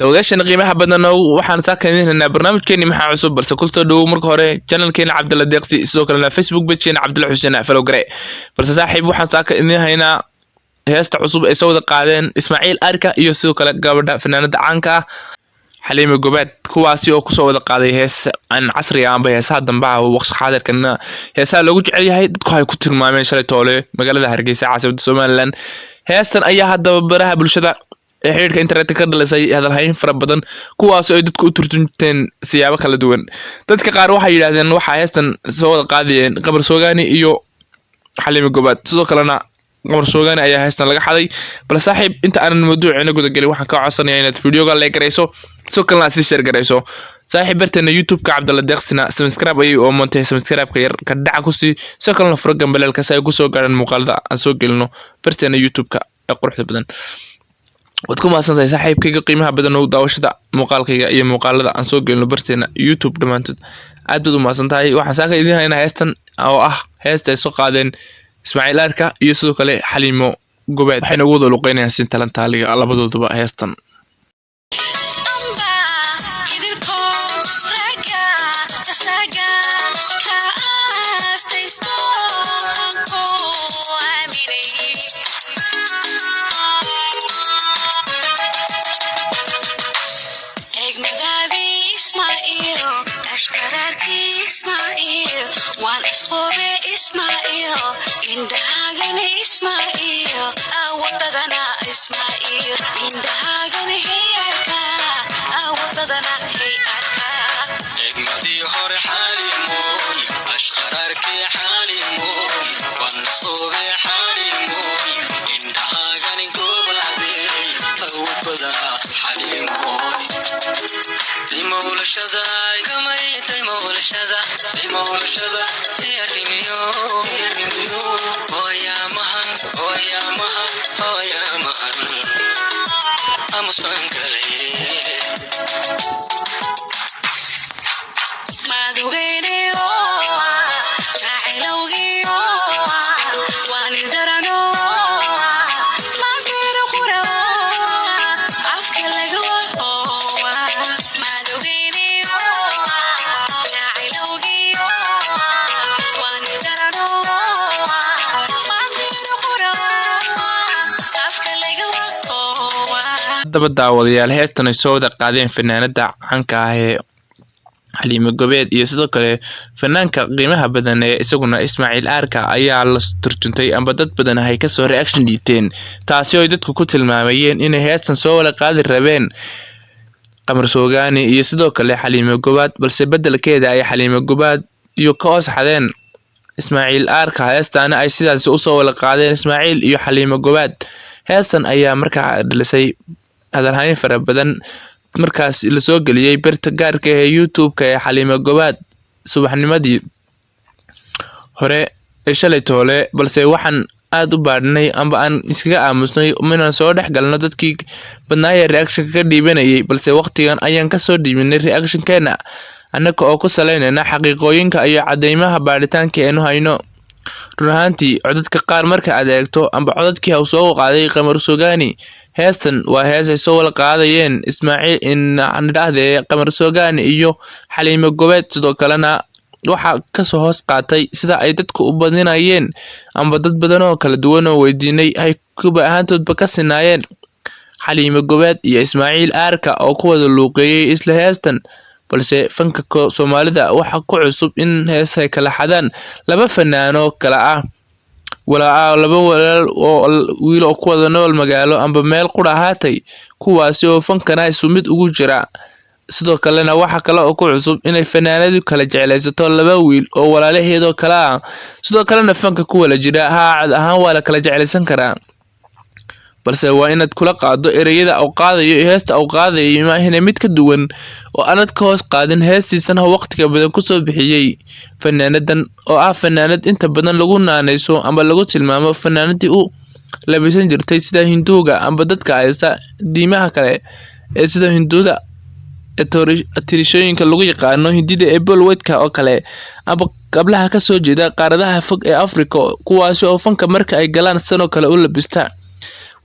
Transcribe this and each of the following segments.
Daawadayaashan qiimaha badan, waxaan saakaynaynaa barnaamijkeeni Maxaa Cusub, balse kusoo dhawow marka hore channelkeena Cabdalla Deeqsi, sidoo kalena Facebook pagekeena Cabdalla Xuseen follow garee. Balse saaxiib, waxaan saaka idiin haynaa heesta cusub ay soo wada qaadeen Ismaaciil Arka iyo sidoo kale gabadha fanaanada caanka ah Xaliime Gobaad, kuwaasi oo kusoo wada qaaday hees aan casriga amba heesaha dambaha waqti xaadirkana heesaha loogu jecel yahay. Dadku waxay ku tilmaameen shalay toole magaalada Hargeysa, caasimada Somaliland. Heestan ayaa haddaba baraha bulshada ee xiriirka internetka ka dhalisay hadalhayn fara badan, kuwaas oo ay dadku u turjunteen siyaabo kala duwan. Dadka qaar waxay yidhaahdeen waxaa heestan soo wada qaadayeen Qamar Soogani iyo Xaliime Gobaad, sidoo kalena Qamar Soogani ayaa heestan laga xaday. Bal saaxiib, inta aanan mawduuceena gudagelin, waxaan kaa codsanayaa inaad videoga like garayso, sidoo kalena aad sii share garayso. Saaxiib, barteena YouTube-ka Cabdalla Deeqsina subscribe ayay oo montay, subscribe-ka yar ka dhaca kusii, sidoo kalena furo gambaleelka si ay kusoo gaadhaan muuqaalada aan soo gelino barteena YouTube-ka ee quruxda badan. Waad ku mahadsantahay, saaxiibkayga qiimaha badan, oo daawashada muuqaalkayga iyo muuqaalada aan soo gelino barteena YouTube dhammaantood. Aad baad u mahadsan tahay. Waxaan saaka idiin haynaa heestan oo ah heesta ay soo qaadeen Ismaaciil Arka iyo sidoo kale Xaliimo Gobaad. Waxayna ugu wada luqeynayaan si talantaaliga labadooduba heestan. Amba idilkood ragga asaga ka aastaysto aan ku aaminay. Eegmadaadii Ismaaciil, ashqaraarkii Ismaaciil, waan isqobe Ismaaciil, indhahaagana Ismaaciil, awadadana Ismaaciil, indhahaagana hey arka, awadadana hey arka. Eegmadii hore Xaalimoy, ashqaraarkii Xaalimoy, waan nasoobe Xaalimoy, indhahaagani gooblaadey, awood badana Xaliimoy. Dimowlashada igamay, dimowlashada, dimowlashada iyarimiyo, hooyaamahan, hooyaamahan, hooyaamahan amusban galay. Madugeynayo jacaylowgiyo waan ildarano maantayda qura afka laga madugeynayo jacaylowgiyo waan ildarano maantayda qura afka laga. Haddaba daawadayaal, heestan ay soo wada qaadeen fanaanada caanka ah ee Xaliime Gobeed iyo sidoo kale fanaanka qiimaha badan ee isaguna Ismaaciil Aarka ayaa la turjuntay amba dad badan ay kasoo reaction dhiibteen, taasi oo ay dadku ku tilmaamayeen inay heestan soo wada qaadi rabeen Qamar Soogani iyo sidoo kale Xaliime Gobaad, balse beddelkeeda ay Xaliime Gobaad iyo ka hoos xadeen Ismaaciil Aarka, heestaana ay sidaasi usoo wada qaadeen Ismaaciil iyo Xaliime Gobaad. Heestan ayaa markaa dhalisay hadalhayn fara badan markaas lasoo geliyey barta gaarka ee YouTube-ka ee Xaliime Gobaad subaxnimadii hore ee shalay toole. Balse waxaan aad u baadhnay amba aan iskaga aamusnay inaan soo dhex galno dadkii badnaayee reactionka ka dhiibanayay, balse waqtigan ayaan kasoo dhiibinay reactionkeena, annaga oo ku saleynayna xaqiiqooyinka iyo cadeymaha baadhitaanka eenu hayno. Run ahaantii, codadka qaar marka aad eegto amba codadkii uu soo qaaday Qamar Soogani, heestan waa hees ay soo wada qaadayeen Ismaaciil nidhaahdee Qamar Soogani iyo Xaliime Gobeed. Sidoo kalena waxaa kasoo hoos qaatay, sida ay dadku u badinayeen amba dad badan oo kala duwan oo weydiinay ay kuba ahaantoodba ka sinaayeen, Xaliime Gobeed iyo Ismaaciil Aarka oo ku wada luuqeeyey isla heestan. Balse fanka Soomaalida waxa ku cusub in hees ay kala xadaan laba fanaano kala ah walaa laba walaal oo wiil oo ku wada nool magaalo amba meel qura ahaatay, kuwaasi oo fankana isu mid ugu jira. Sidoo kalena waxa kale oo ku cusub inay fanaanadu kala jeclaysato laba wiil oo walaalaheedoo kale ah, sidoo kalena fanka ku wala jira. Haa, cod ahaan waa la kala jeclaysan karaa, balse waa inaad kula qaado ereyada uu qaadayo iyo heesta uu qaadayo, maahine mid ka duwan oo aanad ka hoos qaadin heestiisana waqtiga badan kusoo bixiyey. Fanaanadan oo ah fanaanad inta badan lagu naaneyso amba lagu tilmaamo fanaanadii u labisan jirtay sida Hinduuga amba dadka haysta diimaha kale ee sida Hinduuda tirishooyinka lagu yaqaano Hindida ee Bollywoodka oo kale, amba qablaha kasoo jeeda qaaradaha fog ee Afrika, kuwaasi oo fanka marka ay galaan sanoo kale u labista.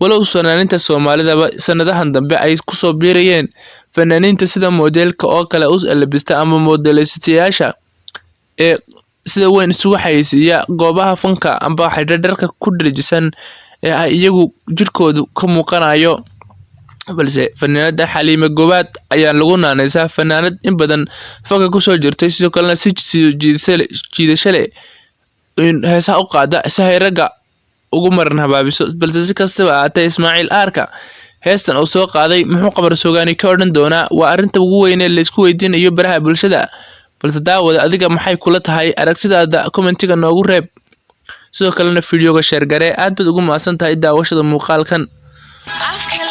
Walow fanaaniinta Soomaalidaba sanadahan dambe ay kusoo biirayeen fanaaniinta sida modelka oo kale u labista ama modeleystayaasha ee sida weyn isugu xayeysiiya goobaha fanka amba xidha dharka ku dhirijisan ee ay iyagu jidhkoodu ka muuqanayo. Balse fanaanada Xaliimo Gobaad ayaa lagu naanaysaa fanaanad in badan fanka kusoo jirtay, sidoo kalena si jiidasho leh in heesaha u qaada si ay ragga ugu maran habaabiso. Balse si kastaba ahaatee, Ismaaciil Aarka heestan uu soo qaaday muxuu Qamar Suugaani ka odhan doonaa? Waa arrinta ugu weyn ee laysku weydiinayo baraha bulshada. Balse daawada, adiga maxay kula tahay? Aragtidaada commentiga noogu reeb, sidoo kalena fiidiyoga share garee. Aad baad ugu mahadsan tahay daawashada muuqaalkan. Afka